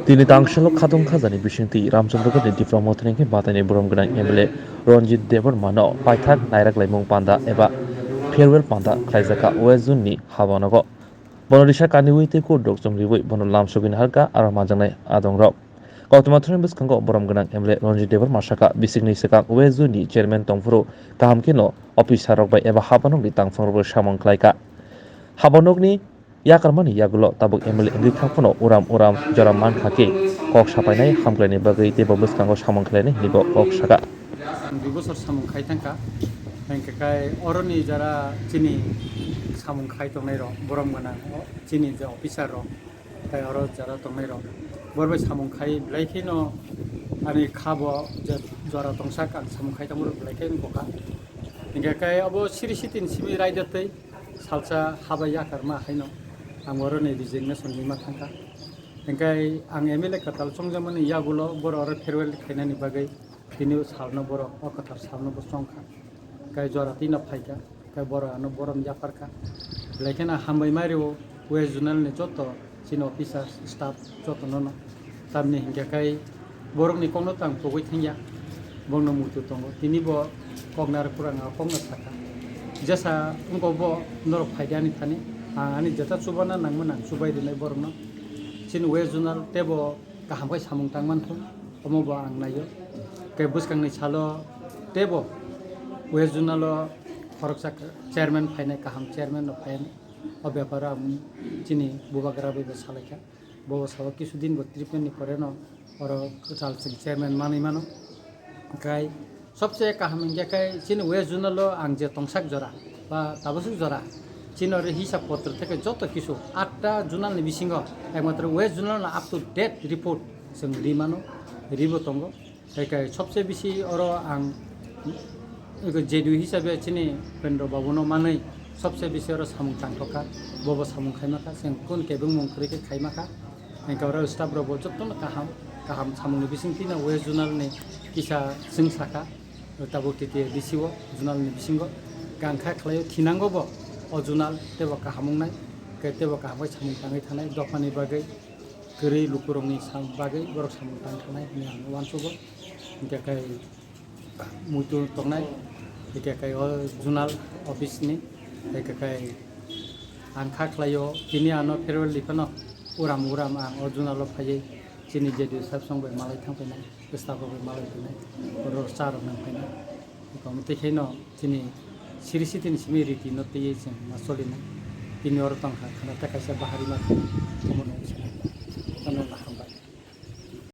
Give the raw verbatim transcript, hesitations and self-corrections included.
Tini tangshalo khatong khajani bisingtwi Ramchandra Gandhi Tipra Motha ni hwnkhe bataini borom gwnang M L A Ranjit Debbarma no paithak nairak laimung panda eba farewell panda khlaijak kha West Zone ni habanogo. Bono risa kaniwi tei kurdok chumriwi bono lamsogwi naharkha aro manjaknai adongrok. Koktwma thani bwskango borom gwnang M L A Ranjit Debbarma sakha, bisikni swkang West Zone ni chairman tongphuru kaham kheno officer rok bai eba habanokni tangphang rok bai samung khlaikha. Habanokni yakarmani yagulo tabuk M L A wngwi kha phano uram uram jora mankha khe kok sapainai hamkraini bagwi teibo bwskango samung khlainai hinwi bo kok sakha. Dui bosor samung khai thangkha, hingkhe kai oroni jara chini samung khai tongnai rok, borom gwnang o chini je officer rok, tai oro jara tongnai rok, bor bai samung khai belai kheno ani kha bo je jora tongsak ang samung khai tongmani belai kheno kokha. Hingkhe kai obo siri sitin simi raida tei salsa habai yakarma haino ang oroni resignation nima thangkha. Hingkhe ang M L A kwtal chongjakmani yagulo boro oro farewell khainani bagwi tini o salno borok o kwthar salno bo chongkha. Kai jora tino phaikha, kai borok ano borom yapharkha. Belai kheno hambai mai rwo West Zonal ni joto chini officer, staff jotono no. Tamni hinkhe kai borokni kokno tang tugui thangya, bongno muitu tongo. Tini bo kok narwk phuru ang a kokno sakha. Jesa wngkha bo norok phaidi ani thani, ang ani jeta chubana nangmani ang chubai rwnai borokno. Chini West Zonal teibo kaham khe samung tang manthung, omo bo ang naio. Khe bwskangni salo teibo West Zonal o khoroksa chairman phainai, kaham chairman rok phainai. O beparo ang chini bubagra bai bo salaikha. Bo sao kisu din bo treatment ni pore no oro kwtal chwng chairman manwi mano. Kai sobse kaham hingkhe kai chini West Zonal o ang je tongsak jora ba tabasuk jora chini oro hisab potro theke joto kisu atta zonal ni bisingo ekmatro West Zonal no up to date report chwng ri mano, ri bo tongo. Hai kai sobse bisi oro ang ego J D U hisabe chini Upendra Babu no manwi sobse bisi oro samung tangthokha, bobo samung khaima kha, chwng kun kebengmung kwrwi khe khaima kha. Hingkhe oro staff rok bo jotono kaham kaham samung ni bisingtwi no West Zonal ni kisa chwng sakha, tabuk T T A D C o zonal ni bisingo kangkha khlaio thinango bo o zonal teibo kaham wngnai, khe teibo kaham khe samung tangwi thanai dophani bagwi. Kwrwi lukurokni sam-, bagwi borok samung tang thangnai hwnwi ang uansugo. Hingkhe kai muitu tongnai, hingkhe kai o zonal office ni, hingkhe kai ang kha khlaio, tini ano farewell di phano uram uram ang o zonal o phaiwi chini J D U sab song bai malai thang phainai, staff rok bai malai phainai, oro cha rok nang phainai. Tei khaino chini siri sitini simi riti no twiwi chwng ma solinai. Tini oro tongkha khana tei kaisa bahari ma thang omono